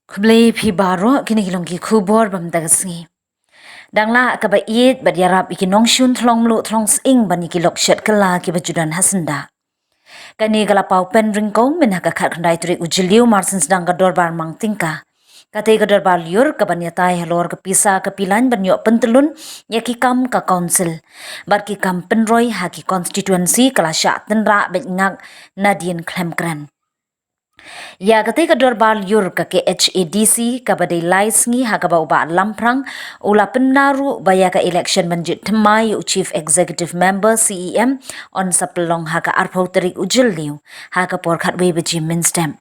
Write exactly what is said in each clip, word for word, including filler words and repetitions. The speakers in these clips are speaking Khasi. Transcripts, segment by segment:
Khublei phi baroh, kine ki long ki khubor ba mynta ka sngi. Dang lah kaba ïeit bad ïarap ïa ki nongshun thlong mluh thlong sying ban ïa ki lok shet kylla kiba ju don ha syndah. Kane ka la paw pynryngkong mynha ka khatkhyndai tarik u Jylliew marsien sdang ka dorbar mang tyngka. Kata ka dorbar lyiur kaban ïatai halor ka pisa ka pilain ban ïoh pyntlun ïa ki kam ka council bad ki kam pynroi ha ki constituency ka la shah tynrah beit ngak nadien khlem kren. Ïa kata ka dorbar lyiur ka K H A D C kaba dei lai sngi ha kaba u Bah Lamphrang u la pynbna ruh ba ïa ka election ban jied thymmai ïa u Chief Executive Member, C E M, yn sa pynlong ha ka arphew tarik u Jylliew ha ka por khatwei baje mynstep.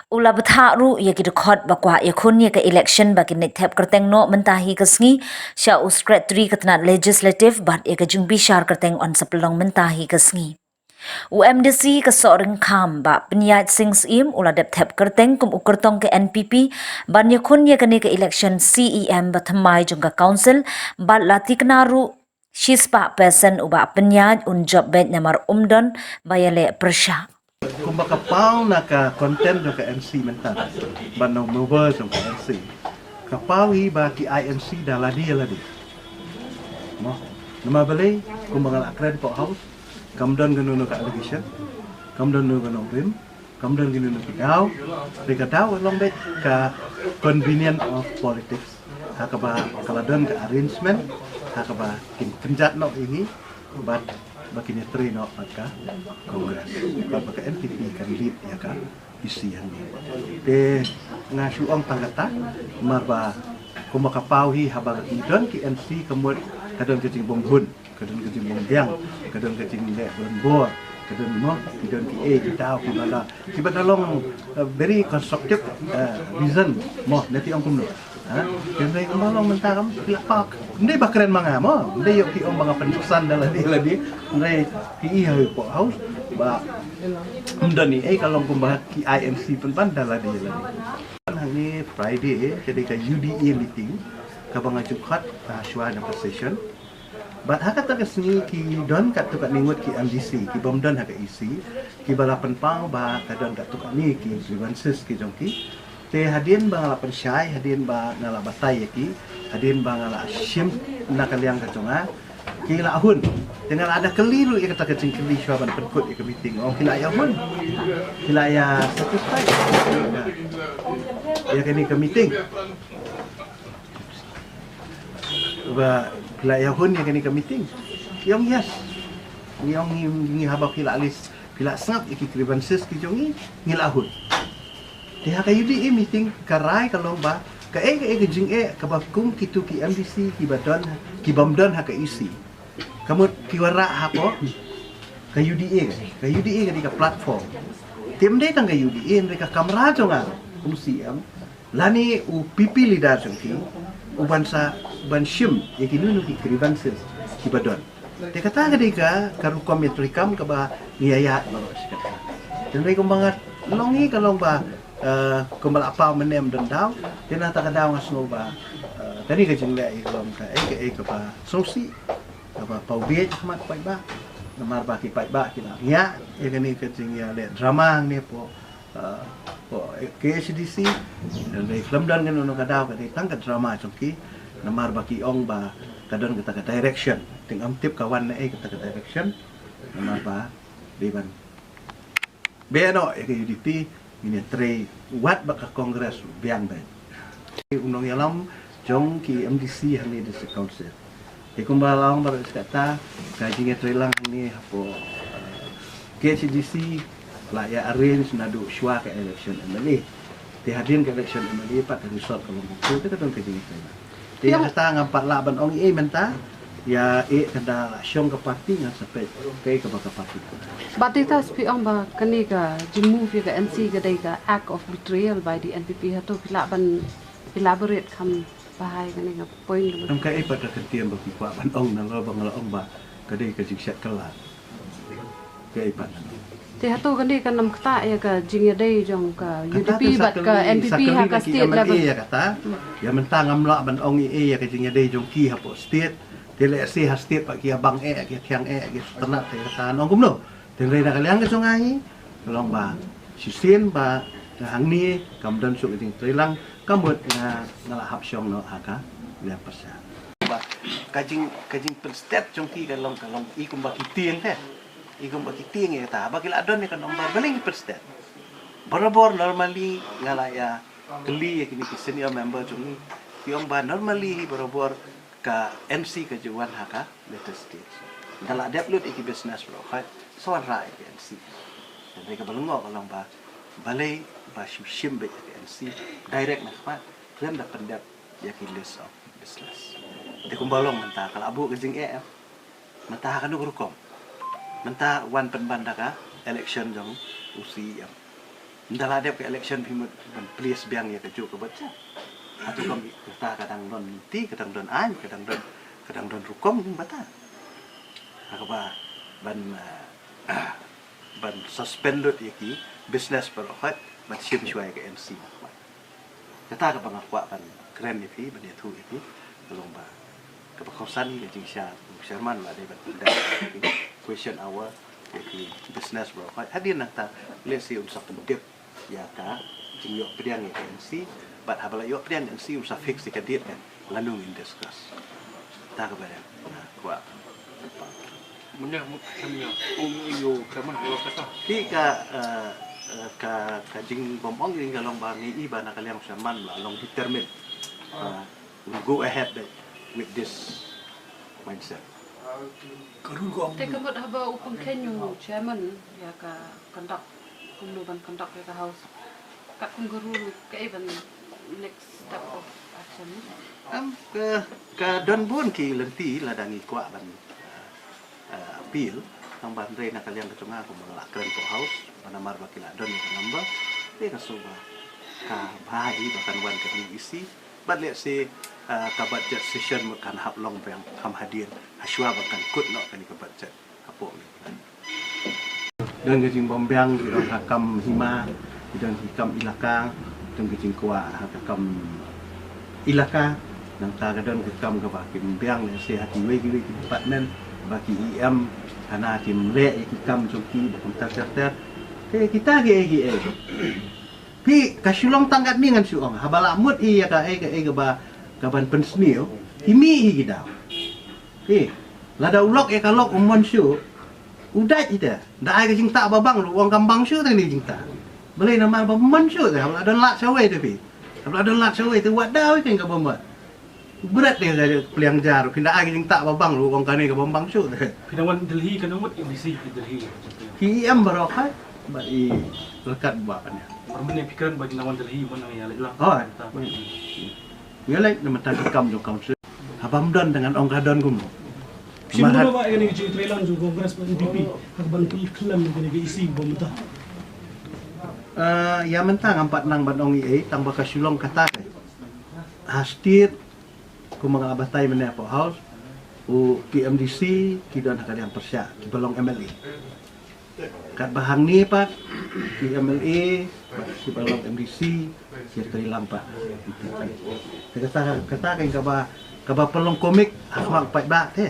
U la bthah ruh ïa ki dkhot ba kwah ïakhun ïa ka election ba kin leit thep kyrteng noh mynta hi ka sngi sha u Secretary ka tnat Legislative bad ïa ka jingbishar kyrteng yn sa pynlong mynta hi ka sngi. U M D C ka Sohryngkham Bah Pynïaid Sing Syiem u la dep thep kyrteng kum u kyrtong ka N P P ban ïakhun ïa kane ka election C E M ba thymmai jong ka council bad la thikna ruh shispah percent u Bah Pynïaid un jop beit namar um don ba ïaleh pyrshah. Kumba ka paw na ka content jong ka M C mynta, ban nang member jong ka M C, ka paw hi ba ki I M C da lade lade. Mo, namar balei? Kumba nga la kren hapoh House, kam don kano kano ka allegation, kam don kano kano ka rim, kam don kano kano ki daw. Te ka daw long beit ka convenience of politics. Ha kaba ka la don ka arrangement ha kaba kin kynjat noh ïa ngi bad ba kin ïatrei noh bad ka Congress bad ba ka N P P kan lead ïa ka E C hangne. Te nga shu ong tang kata namar ba kumba ka paw hi, haba ki don ki M C ka mut ka don ka jingbym hun, ka don ka jingbym biang, ka don ka jingleh bor, ka don mo, ki don ki ei ki daw kiba la, kiba la long, eh, very constructive, eh, reason mo, ne phi ong kumno? Ha? Hynrei kumba long mynta kam phi la paw. Ym dei ba kren ma nga mo, ym dei ïoh phi ong ba nga pynsan da lade lade. Hynrei phi i ha hapoh House ba ym don ei ei, ka long kumba ki I M C pynban da lade lade. Hangne Friday ka dei ka U D A meeting kaba nga ju khot, ah, shuwa na ka session. Bad ha kata ka sngi ki don katto katne ngut ki M D C kibym don ha ka E C kiba la pynpaw ba ka don katto katne ki grievances ki jong ki. Te hadien ba nga la pynshai, hadien ba nga la batai ïa ki, hadien ba nga la shim na ka liang ka jong nga, ki la hun. Te nga la da kylli ruh ïa kata ka jingkylli shuwa ban pynkut ïa ka meeting. Oh, ki la ïa hun, ki la ïa satisfied ïa kane ka meeting. Ba phi la ïa hun ïa kane ka meeting? Ki ong yes. Ngi ong ngi, ngi haba phi la list, phi la sngap ïa ki grievances ki jong ngi, ngi la hun. Te ha ka U D A meeting ka rai ka long ba kaei kaei ka jingeh kaba kum kito ki M D C kiba don, kibym don ha ka E C, ka mut ki wanrah hapoh ka U D A. Ka U D A ka dei ka platform. Te ym dei tang ka U D A, hynrei ka kamra jong nga kum C M lane u P P leader jong ki, u ban sa, u ban shim ïa kino kino ki grievances kiba don. Te kata ka dei ka, ka rukom ïatreikam kaba ngi ïa ïaid baroh shi katta. Te hynrei kumba nga long hi ka long ba, eh, kumba la paw mynne ym don daw. Te na kata ka daw nga sngew ba, eh, kane ka jingleh hi ka long kaei kaei kaba sngewsih, kaba paw bieit ha khmat paidbah. Namar ba ki paidbah ki la ngiah ïa kane ka jingïaleh drama hangne hapoh, ah, hapoh K H A D C. Hynrei khlem don kano kano ka daw, ka dei tang ka drama jong ki. Namar ba ki ong ba ka don kata ka direction. Te ngam tip ka wan naei kata ka direction. Namar ba dei ban beh noh ïa ka U D P, ngin ïatrei wat bad ka Congress biang beit. U nongïalam jong ki M D C hangne District Council. Te kumba la ong baroh shi katta, ka jingïatreilang hangne hapoh, eh, K H A D C la ïa arrange naduh shuwa ka election M L A. Te hadien ka election M L A pat ka result ka long kumto, te ka don ka jingïatreilang. Te ïa kata ngam pat lah ban ong ei ei mynta, ïa ei, ka da la shong ka party, ngan sa peit kaei kaba ka party. Bad te ta phi ong ba kane ka jingmove ïa ka M C ka dei ka act of betrayal by the N P P, hato phi lah ban elaborate kham bha ïa kane ka point? Em, kaei pat ka kyntien ba phi kwah ban ong nalor ba nga la ong ba ka dei ka jingshet kylla? Kaei pat? Te hato kane kan ym ktah ïa ka jingïadei jong ka U D P bad ka N P P ha ka state level? Ïa kata, ïa mynta ngam lah ban ong ei ei ïa ka jingïadei jong ki hapoh state. Te lehse ha state pat ki ïa bang eh, ki ïa thiang eh, ki ïa sngewtynnat, te kata ngan ong kumno? Te hynrei na ka liang ka jong nga hi ka long ba shisien ba Hangne kam don shuh ka jingtreilang, ka mut nga, nga la hap shong noh ha ka liang pyrshah. Ba ka jing, ka jingpynstet jong ki ka long, ka long i kumba ki tieng te. I kumba ki tieng ïa kata. Ba ki la don ïa ka number, balei ki pynstet? Barabor normally nga la ïa kylli ïa kine ki senior member jong ngi. Ki ong ba normally hi barabor ka N C ka ju wan ha ka later stage. Nga la dep lut ïa ki business bro. Hai, sa wanrah ïa ki N C. Hynrei kaba lyngngoh ka long ba balei ba shu shim beit ïa ki N C direct na khmat, khlem da pyndep ïa ki list of business. Te kumba long mynta ka la buh ka jingeh em. Mynta ha kano ka rukom? Mynta wan pynban da ka election jong u C E M. Mynta la dep ka election phi mut ban place biang ïa kajuh ka budget. Hato kam mynta ka dang don lynti, ka dang don aiñ, ka dang don, ka dang don rukom kumta. Ha kaba ban, eh, ban suspend lut ïa ki business baroh khoit, ban shim shuwa ïa ka N C. Kata kaba nga kwah ban kren ïa phi, ban ïathuh ïa phi, ka long ba kaba kongsan ïa ka jingshah u chairman la dei ban pyndep ïa ki question hour ïa ki business baroh khoit. Hadien nangta lehse un sa pyndep ïa ka jingïoh pdiang ïa ka N C, bad haba la ïoh pdiang N C un sa fix ïa ka date kan lano ngin discuss. Kata kaba dei nga kwah. Mynne mut kane ïa u ïa u chairman ïa kata. Ki ka, eh, eh, ka, ka jingbym ong ïa ka long ba ngi i ba na ka liang u chairman la long determined. Eh, we'll go ahead with this mindset. Ka rule ka ong. Te ka mut haba u pynkheiñ u chairman ïa ka conduct, kumno ban conduct ïa ka house. Katkum ka rule kaei ban next step of action? Em, ka, ka don bun ki lynti lada ngi kwah ban, eh, eh, appeal, tang ba hynrei na ka liang ka jong nga kumba nga la kren hapoh house, ba namar ba ki la don ïa ka number, te nga sngew ba ka bha hi ba kan wan ka D E C, bad lehse, eh, ka budget session mut kan hap long biang kham hadien, hashwa ba kan kut noh kane ka budget hapoh ngi. Don ka jingbymbiang ki don ha kam hima, ki don ki kam ilaka, don ka jingkwah ha ka kam ilaka, nangta ka don ka kam kaba kim biang lehse ha kiwei kiwei ki department, ba ki E M hana kim leh ïa ki kam jong ki ba kumta ter ter. Te kita kiei kiei. Phi, ka shu long tang katne ngan shu ong, haba la mut ïa kaei kaei kaba, kaban pynsniew, ki mih hi ki daw. Phi, lada u lok ïa ka lok um mon shuh, u dait ïa te. Da ai ka jingtah ba bang ruh u ong kam bang shuh te kane ka jingtah. Balei namar ba mon shuh te, haba la don lad shawei te phi. Haba la don lad shawei te wat daw ïa kane kaba mon. Bret ïa ka pliang jar, phin da ai ka jingtah ba bang ruh u ong kane kaba bang shuh te. Phi dang wan Delhi kano mut M D C phi Delhi. Phi E M baroh hai, bad i ryngkat ba kane. Baroh mynne phi kren ba kin dang wan Delhi mon nang ïa leit lang. Oh. Ïa leit na mynta ka kam jong council. Haba ym don te ngan ong ka don kumno. Shin ba ba ïa kane ka jingtreilang jong Congress bad N P P ha kaban pynkhlem ïa kane ka E C ba mynta. Ah, ïa mynta ngam pat nang ban ong ei ei tang ba ka shu long kata ka. Ha state kumba nga la batai mynne hapoh house, u P M D C ki don ha ka liang pyrshah kiba long M L A. Katba hangne pat ki M L A bad kiba long M D C ki treilang pat. Te kata, kata ka kaba, kaba pynlong komik ha khmat paidbah te.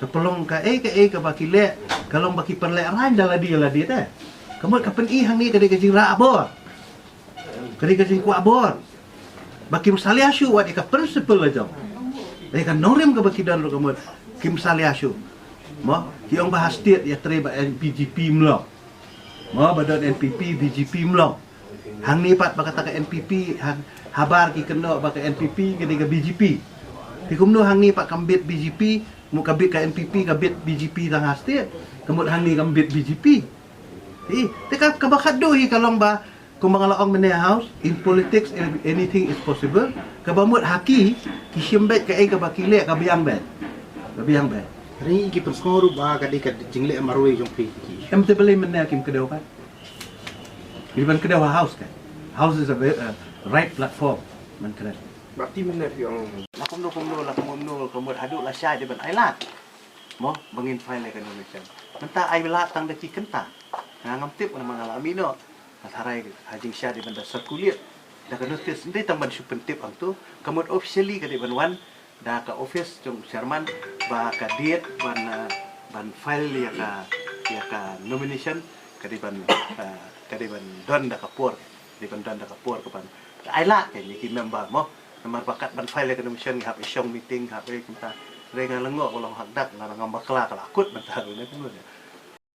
Ka pynlong kaei kaei kaba ki leh ka long ba ki pynlehrain da lade lade te. Ka mut ka pyni hangne ka dei ka jingrah bor. Ka dei ka jingkwah bor. Ba kim salia shuh wat ïa ka principle la jong. Ïa ka nongrim kaba ki don ruh ka mut kim salia shuh. Mo, ki ong ba ha state ïatrei bad B J P mlong. Mo, ba don N P P, B J P mlong. Hangne pat ba kata ka N P P, ha, habar ki kynnoh ba ka N P P ka dei ka B J P. Te kumno hangne pat kam bit B J P, mut ka bit ka N P P, ka bit B J P tang ha state. Ka mut hangne kam bit B J P. Hi, te ka, kaba khatduh hi ka long ba, kumba nga la ong mynne ha house, in politics, anything is possible. Kaba mut ha ki, ki shim beit kaei kaba ki leh ka biang beit. Ka biang beit. Ri ki pynsngew ruh ba ka dei ka jingleh marwei jong phi ki. Em te balei mynne kim kdew pat. Ki ban kdew ha house ka. House is a ve-, a right platform. Man kren. Ba ti mynne phi ong. La kumno kumno, la kumno kumno, ka mut haduh lashai dei ban ai lad. Mo, ba ngin file ïa ka nomination. Mynta ai lad tang da ki kynta. Nga ngam tip namar nga la mih noh. Nga tharai ha jingshai dei ban da circulate da ka notice, ym dei tang ban shu pyntip hangto. Ka mut officially ka dei ban wan da ka office jong u chairman ba ka date ban, eh, ban file ïa ka, ïa ka nomination ka dei ban, eh, ka dei ban don da ka por. Dei ban don da ka por ka ban ai lad kein ïa ki member mo. Namar ba kat ban file ïa kane ka motion ngi hap ïa shong meeting, hap ïa kumta. Hynrei nga la ngoh ka long hakdap, nga la ngam bakla ka la kut mynta ruh ne kumno ne.